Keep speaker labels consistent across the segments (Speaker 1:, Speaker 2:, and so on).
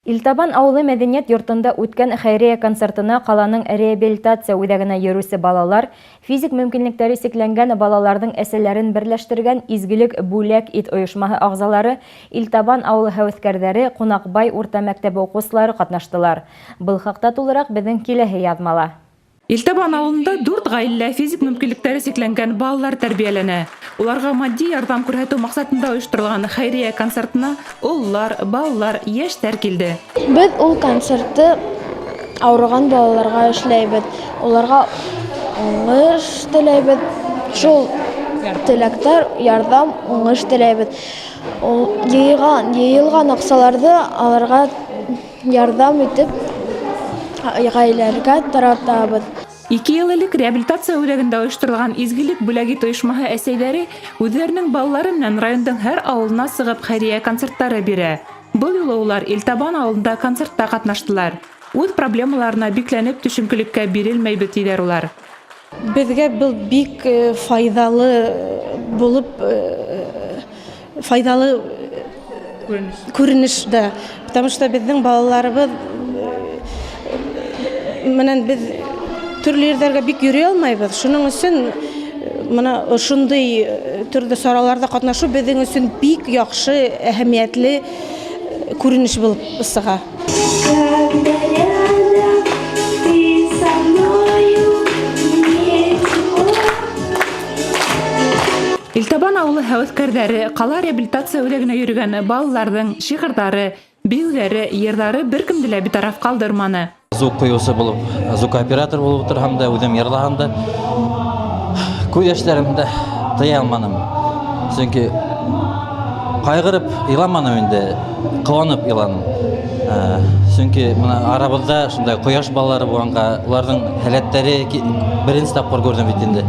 Speaker 1: Илтабан ауылы мәҙәниәт йортонда үткән хәйриә концертына ҡаланың реабилитация үҙәгенә йөрөүсе балалар, физик мөмкинлектәре сикләнгән балаларҙың әсәләрен берләштергән Изгелек бүләк ит ойошмаһы ағзалары, Илтабан ауылы һәүәҫкәрҙәре, Ҡунаҡбай урта мәктәбе уҡыусылары ҡатнаштылар. Был хаҡта тулыраҡ беҙҙең киләһе яҙмала.
Speaker 2: Илтабан ауылында дүрт ғаиләлә физик мөмкинлектәре сикләнгән балалар тәрбиәләнә. Уларға матди ярҙам күрһәтеү маҡсатында ойошторолған хәйриә концертына ололар, балалар, йәштәр килде.
Speaker 3: Беҙ ул концертты ауырыған балаларға эшләйбеҙ. Уларға уңыш теләйбеҙ. Шул теләктәр, ярҙам, уңыш теләйбеҙ. Ул йыйған, йыйылған аҡсаларҙы аларға Ярҙам итеп, гаиләләргә таратабыҙ.
Speaker 2: Ике йыл элек реабилитация үҙәгендә оешторолған Изгелек бүләк ит оешмаһы әсәйҙәре үҙҙәренең балалары менән райондың һәр авылына сығып хәйриә концерттары бирә. Был юлы улар Илтабан авылында концертта катнаштылар. Үҙ проблемаларына бикләнеп төшөнкөлөккә бирелмәйбеҙ, тиҙәр улар.
Speaker 4: Беҙгә был бик файҙалы булып файҙалы күренеш да, потому что беҙҙең балаларыбыҙ менән беҙ төрлө ерҙәргә бик йөрөй алмайбыҙ. Шуның өсөн мына ошондай төрлө сараларҙа ҡатнашыу беҙҙең өсөн бик яҡшы, әһәмиәтле күренеш булып сыға.
Speaker 2: Илтабан ауылы һәүәҫкәрҙәре ҡала реабилитация үҙәгенә йөрөгән балаларҙың шиғырҙары, бейеүҙәре, йырҙары бер кемде лә битараф ҡалдырманы.
Speaker 5: Звук ҡуйыусы булып, звукооператор булып ултырһам да, үҙем йырлаһам да, күҙ йәштәремде тыя алманым. Сөнки ҡайғырып иламаным инде, ҡыуанып иланым. Э, сөнки мына арабыҙҙа шундай ҡояш балалары булғанға, уларҙың һәләттәре беренсе тапҡыр күрҙем бит инде.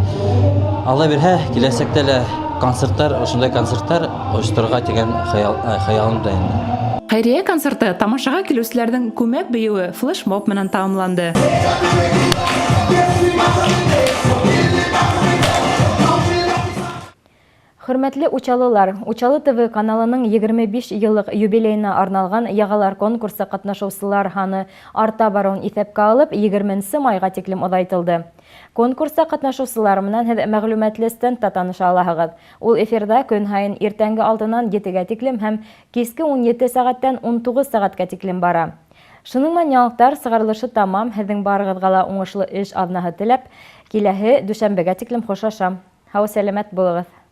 Speaker 5: Алла бирһә, киләсәктә лә концерттар, ошондай концерттар ойошторорға тигән хыял, э, хыялым да инде.
Speaker 2: Хәйриә концерты тамашаға килеүселәрҙең күмәк бейеүе флешмоб менән тамамланды.
Speaker 1: Хөрмәтле учалылар, Учалы ТВ каналының 25 еллык юбилеена арналған яғалар конкурсы катнашыусылар һаны арта барыуын иҫәпкә алып, 20 майға тиклем оҙайтылды. Конкурста катнашыусылар менән һеҙ мәгълүматлы стендта таныша алаһығыҙ. Ул эфирҙа көн һайын иртәнге алтынан етегә тиклем һәм киске 17 сәғәттән 19 сәғәткә тиклем бара. Шуның менән яңалыҡтар сығарылышы тамам. Һеҙҙең барығыҙға ла уңышлы эш аҙнаһы теләп, киләһе дүшәмбегә тиклем хушлашам. Һау-сәләмәт булығыҙ!